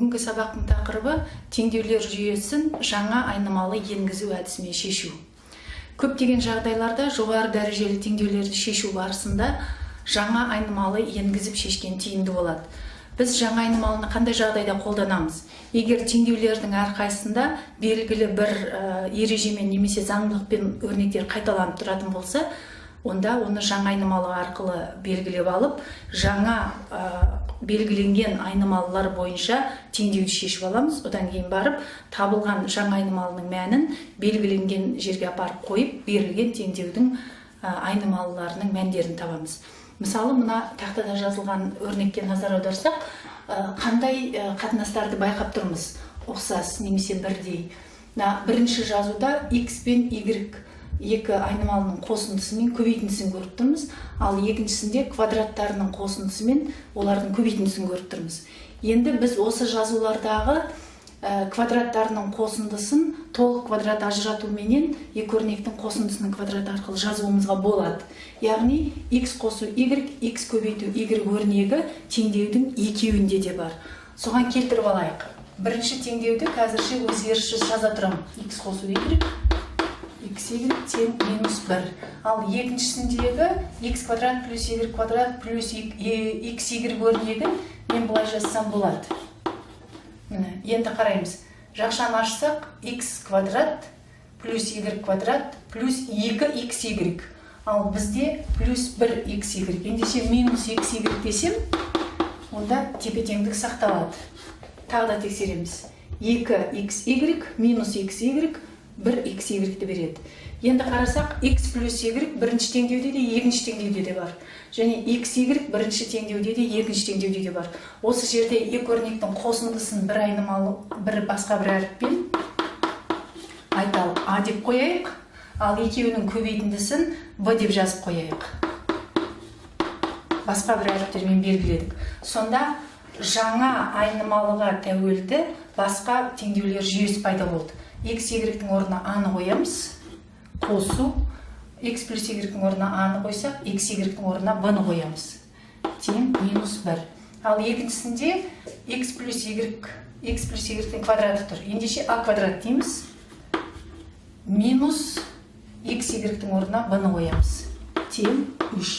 Бүгінгі сабақтың тақырыбы: теңдеулер жүйесін жаңа айнымалы енгізу әдісімен шешу. Көптеген жағдайларда жоғары дәрежелі теңдеулерді шешу барысында жаңа айнымалы енгізіп шешкен тиімді болады. Біз жаңа айнымалыны қандай жағдайда қолданамыз? Егер теңдеулердің әрқайсысында белгілі бір ережемен немесе заңдылықпен өрнектер қайталанып тұратын болса, онда оны жаңа айнымалы арқылы белгілеп алып, жаңа белгіленген айнымалылар бойынша теңдеуді шешіп аламыз. Одан кейін барып табылған жаңа айнымалының мәнін белгіленген жерге апарып қойып, берілген теңдеудің айнымалыларының мәндерін табамыз. Мысалы, мына тақтада жазылған өрнекке назар аударсақ, қандай қатынастарды байқап тұрмыз? Ұқсас немесе бірдей. Мына бірінші жазуда x пен y екі айнымалының қосындысы мен көбейтіндісін көріп тұрмыз, ал екіншісінде квадраттарының қосындысы мен олардың көбейтіндісін көріп тұрмыз. Енді біз осы жазулардағы квадраттарының қосындысын толық квадрат ажыратуменен екі өрнектің қосындысының квадраты арқылы жазуымызға болады. Яғни x қосу y, x көбейту y өрнегі теңдеудің екеуінде де бар. Соған келтіріп алайық. Бірінші теңдеуді қазірше өзгеріссіз жаза тұрамын: x қосу y, xy тең минус 1. Ал екіншісіндегі x квадрат плюс y квадрат плюс xy өрнегін мен былай жазсам болады. Міне, енді қараймыз. Жақшаны ашсақ, x квадрат плюс y квадрат плюс 2xy, ал бізде плюс 1xy. Ендеше минус xy десем, онда тепе теңдік сақталады. Тағы да тексереміз: 2xy минус xy 1xy-ті береді. Енді қарасақ, x плюс y бірінші теңдеуде де, екінші теңдеуде де бар және xy бірінші теңдеуде де, екінші теңдеуде де бар. Осы жерде екі өрнектің қосындысын бір айнымалы, бір басқа бір әріппен айталық, а деп қояйық, ал екеуінің көбейтіндісін б деп жазып қояйық. Басқа бір әріптермен белгіледік. Сонда жаңа айнымалыға тәуелді басқа теңдеулер жүйесі пайда болды. X y-тің орнына а-ны қоямыз, қосу x плюс y-тің орнына а-ны қойсақ, x y-тің орнына b-ны қоямыз, тең минус 1. Ал екіншісінде x плюс y, x плюс y-тің квадраты тұр. Ендеше а квадрат дейміз, минус x y-тің орнына b-ны қоямыз, тең 3.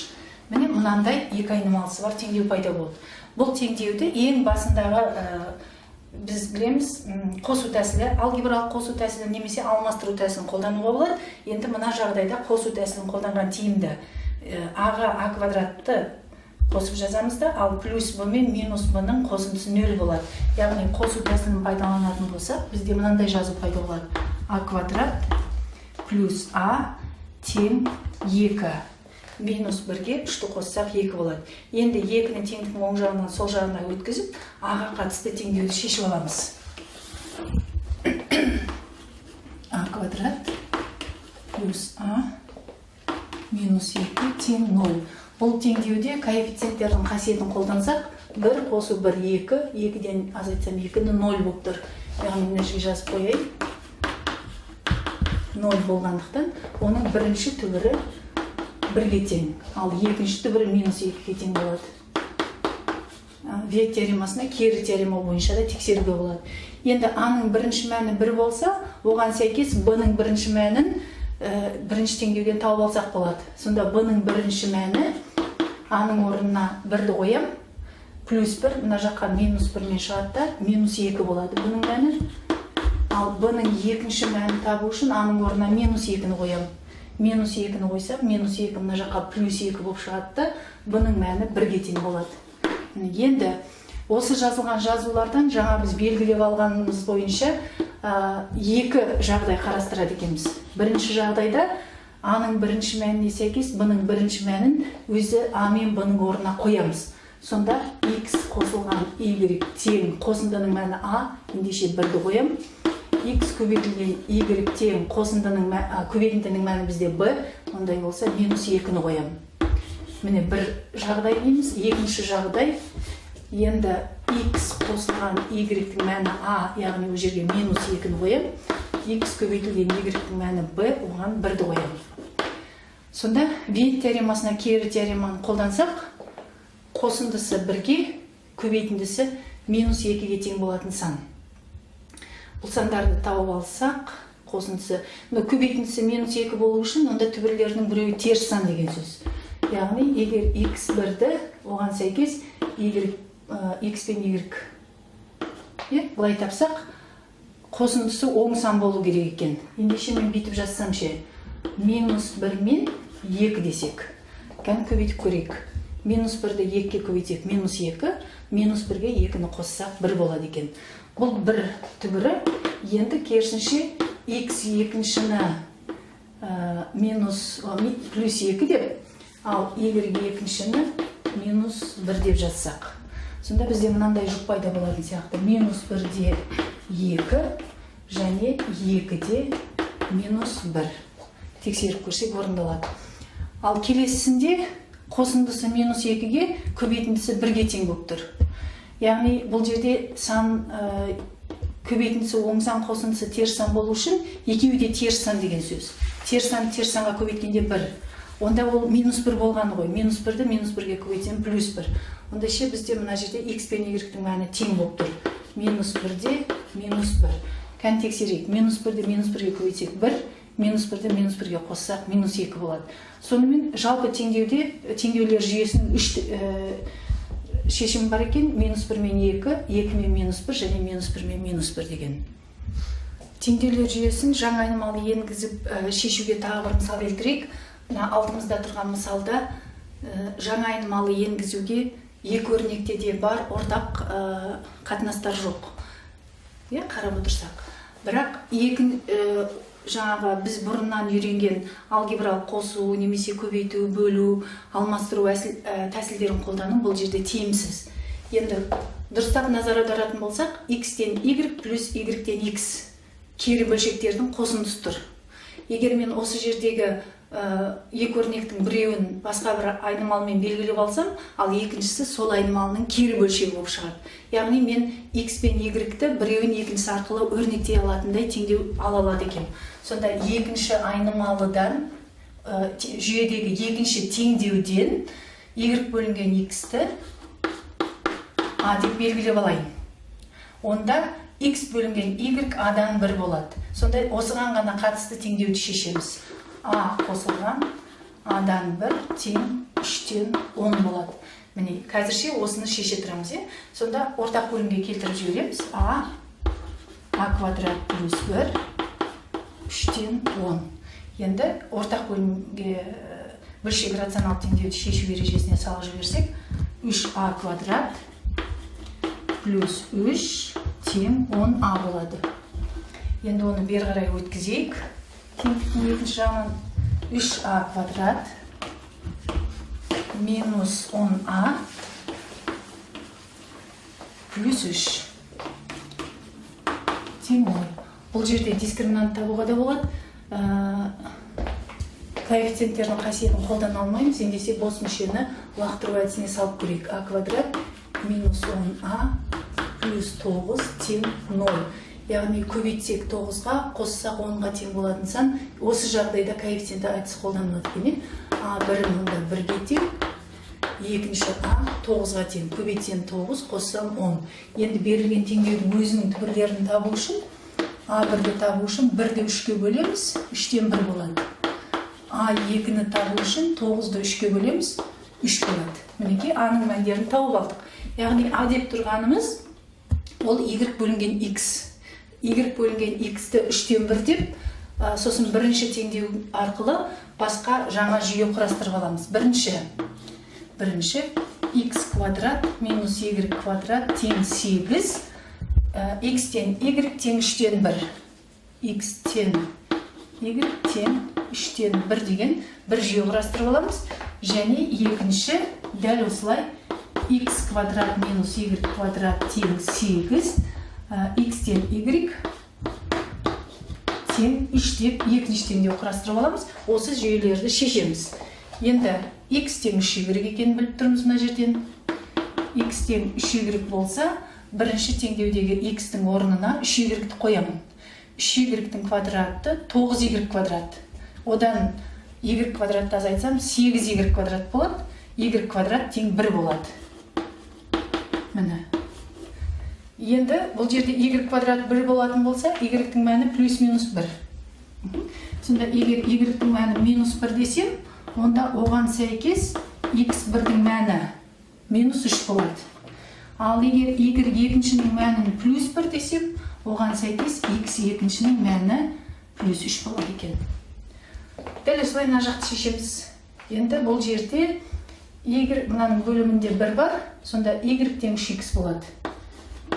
Міне, мынандай екі айнымалысы бар теңдеу пайда болды. Бұл теңдеуді ең басындағы біз білеміз, қосу тәсілі, алгебралық қосу тәсілі немесе алмастыру тәсілін қолдануға болады. Енді мына жағдайда қосу тәсілін қолданған тиімді. А-ға а квадратты қосып жазамыз да, ал плюс б мен минус б-ның қосындысы нөл болады. Яғни қосу тәсілін пайдаланатын болсақ, бізде мынандай жазу пайда болады: а квадрат плюс а тең 2, минус бірге үшті қоссақ, екі болады. Енді екіні теңдіктің оң жағынан сол жағына өткізіп, аға қатысты теңдеуді шешіп аламыз. А квадрат плюс а минус екі тең ноль. Бұл теңдеуде коэффициенттердің қасиетін қолдансақ, бір қосу бір — екі, екіден азайтсам екіні, ноль болып тұр. Яғни мына жерге жазып қояйын: ноль болғандықтан, оның бірінші түбірі бірге тең, ал екінші түбірі минус екіге тең болады. Виет теоремасына кері теорема бойынша да тексеруге болады. Енді аның бірінші мәні бір болса, оған сәйкес б-ның бірінші мәнін бірінші теңдеуден тауып алсақ болады. Сонда б-ның бірінші мәні: аның орнына бірді қоям, плюс бір, мына жаққа минус бірмен шығады да, минус екі болады б-ның мәні. Ал б-ның екінші мәнін табу үшін аның орнына минус екіні қоямын. Минус екіні қойсам, минус екі мына жаққа плюс екі болып шығады да, б-ның мәні бірге тең болады. Енді осы жазылған жазулардан жаңа біз белгілеп алғанымыз бойынша екі жағдай қарастырады екенбіз. Бірінші жағдайда аның бірінші мәніне сәйкес б-ның бірінші мәнін өзі а мен б-ның орнына қоямыз. Сонда x қосылған y тең қосындының мәні а, ендеше бірді қоямын, x көбейтілген y тең қосындының көбейтіндінің мәні бізде b, ондай болса минус екіні қоямын. Міне, бір жағдай дейміз. Екінші жағдай: енді x қосылған y-тің мәні а, яғни ол жерге минус екіні қоямын, x көбейтілген y-тің мәні b, оған бірді қоямын. Сонда Виет теоремасына кері теореманы қолдансақ, қосындысы бірге, көбейтіндісі минус 2-ге тең болатын сан. Бұл сандарды тауып алсақ, қосындысы, мына көбейтіндісі минус 2 болу үшін онда түбірлерінің біреуі теріс сан деген сөз. Яғни егер x1-ді оған сәйкес y, x пен y, былай тапсақ, қосындысы оң сан болу керек екен. Ендеше мен бүйтіп жазсам ше, минус 1 мен 2 десек. Кәні көбейтіп көрейік. Минус 1-ді 2-ге көбейтсек, минус 2, минус 1-ге 2-ні қоссақ 1 болады екен. Бұл бір түбірі. Енді керісінше x екіншіні минус плюс 2 деп, ал y екіншіні минус 1 деп жазсақ. Сонда бізде мынандай жұп пайда болатын сияқты. Минус 1-де 2 және 2-де минус 1. Тексеріп көрсек, орындалады. Ал келесісінде қосындысы минус 2-ге, көбейтіндісі 1-ге тең болып тұр. Яғни бұл жерде сан көбейтіндісі оң сан, қосындысы теріс сан болу үшін екеуі де теріс сан деген сөз. Теріс сан теріс санға көбейткенде 1. Онда ол минус 1 болғаны ғой. Минус 1-ді минус 1-ге көбейтсем плюс 1. Онда ше бізде мына жерде x пен y-тің мәні тең болып тұр. Минус 1-де минус 1. Кәні тексерейік. Минус 1-ді минус 1-ге көбейтсек 1, минус 1-ді минус 1-ге қоссақ минус 2 болады. Сонымен жалпы теңдеуде теңдеулер жүйесінің үш шешімі бар екен. Минус 1 мен 2, 2 мен минус 1 және минус 1 мен минус 1 деген. Теңдеулер жүйесін жаңа айнымалы енгізіп шешуге тағы бір мысал келтірейік. Мына алдымызда тұрған мысалда жаңа айнымалы енгізуге екі өрнекте де бар ортақ қатынастар жоқ. Иә, қарап отырсақ. Бірақ екі жаңағы біз бұрыннан үйренген алгебралық қосу немесе көбейту, бөлу, алмастыру тәсілдерін қолдану бұл жерде тиімсіз. Енді дұрыстап назар аударатын болсақ, x-тен y плюс y-тен x кері бөлшектердің қосындысы тұр. Егер мен осы жердегі екі өрнектің біреуін басқа бір айнымалымен белгілеп алсам, ал екіншісі сол айнымалының кері бөлшегі болып шығады. Яғни мен x пен y-ті біреуін екіншісі арқылы өрнектей алатындай теңдеу ала алады екенмін. Сонда екінші айнымалыдан жүйедегі екінші теңдеуден y бөлінген x-ті а деп белгілеп алайын. Онда x бөлінген y а-дан 1 болады. Сонда осыған ғана қатысты теңдеуді шешеміз. А қосылған а-дан 1 тең 3-тен 10 болады. Міне, қазірше осыны шеше тұрамыз, иә? Сонда ортақ бөлімге келтіріп жібереміз. А, а квадрат плюс 1 3-тен 10. Енді ортақ бөлімге бөлшек рационалды теңдеуді шешу ережесіне салып жіберсек, 3а квадрат плюс 3 тең 10а болады. Енді оны бері қарай өткізейік. Теңдіктің екінші жағынан 3а квадрат минус 10а плюс 3 тең 0. Бұл жерде дискриминант табуға да болады. Коэффициенттердің қасиетін қолдана алмаймыз. Ендесе бос мүшені лақтыру әдісіне салып көрейік. А квадрат минус 10а плюс 9 тең 0. Яғни көбейтсек 9-ға, қоссақ 10-ға тең болатын сан. Осы жағдайда коэффициенті әдісі қолданылады екен. А бір мұнда 1-ге тең, екінші а 9-ға тең. Көбейтсем 9, қоссам 10. Енді берілген теңдеудің өзінің түбірлерін табу үшін, а бірді табу үшін 1-ді 3-ке бөлеміз, 3-тен 1 болады. А екіні табу үшін 9-ды 3-ке бөлеміз, 3 болады. Мінекей, а-ның мәндерін тауып алдық. Яғни а деп тұрғанымыз ол y бөлінген x. Y бөлінген x-ті 3-тен 1 деп, сосын бірінші теңдеу арқылы басқа жаңа жүйе құрастырып аламыз. Бірінші x квадрат минус y квадрат тең 8, x тең y тең 3-тен 1. X тең y тең 3-тен 1 деген бір жүйе құрастырып аламыз. Және екінші дәл осылай x квадрат минус y квадрат тең 8, x тең y тең 3 деп екінші теңдеу құрастырып аламыз. Осы жүйелерді шешеміз. Енді x тең 3y екенін біліп тұрмыз мына жерден. X тең 3y болса, бірінші теңдеудегі x-тің орнына 3y-ті қоямын. 3y-тің квадраты 9y квадрат. Одан y квадратты азайтсам, 8y квадрат болады. Y квадрат тең 1 болады. Міне. Енді бұл жерде y квадрат 1 болатын болса, y-тің мәні плюс минус 1. Сонда егер y-тің мәні минус 1 десем, онда оған сәйкес x1-дің мәні минус 3 болады. Ал егер y екіншінің мәнін плюс 1 десем, оған сәйкес x екіншінің мәні плюс 3 болады екен. Дәл осылай мына жақты шешеміз. Енді бұл жерде y мынаның бөлімінде 1 бар, сонда y тең 3x болады.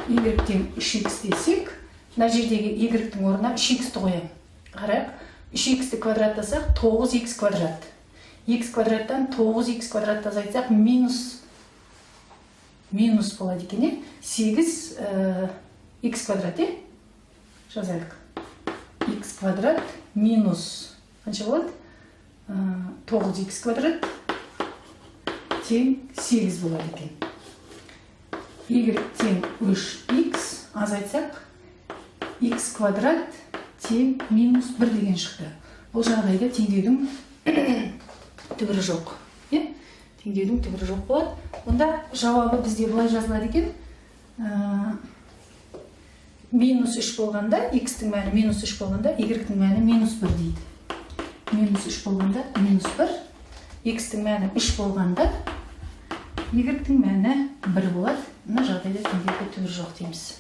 Y тең 3x десек, мына жердегі y-тің орнына 3x-ті қоямын. Қарайық, 3x-ті квадраттасақ, 9x квадрат. X квадраттан 9x квадратты азайтсақ, минус болады екен, иә? 8 x квадрат, иә? Жазайық. X квадрат минус қанша болады? 9x квадрат тең 8 болады екен. Y тең 3x азайтсақ, x квадрат тең минус 1 деген шықты. Бұл жағдайда теңдеудің түбірі жоқ. Иә? Теңдеудің түбірі жоқ болады. Онда жауабы бізде былай жазылады екен. Минус 3 болғанда, x-тің мәні минус 3 болғанда, y-тің мәні минус 1 дейді. Минус 3 болғанда минус 1, x-тің мәні 3 болғанда, y-тің мәні 1 болады. Мына жағдайда теңдеуге түбір жоқ дейміз.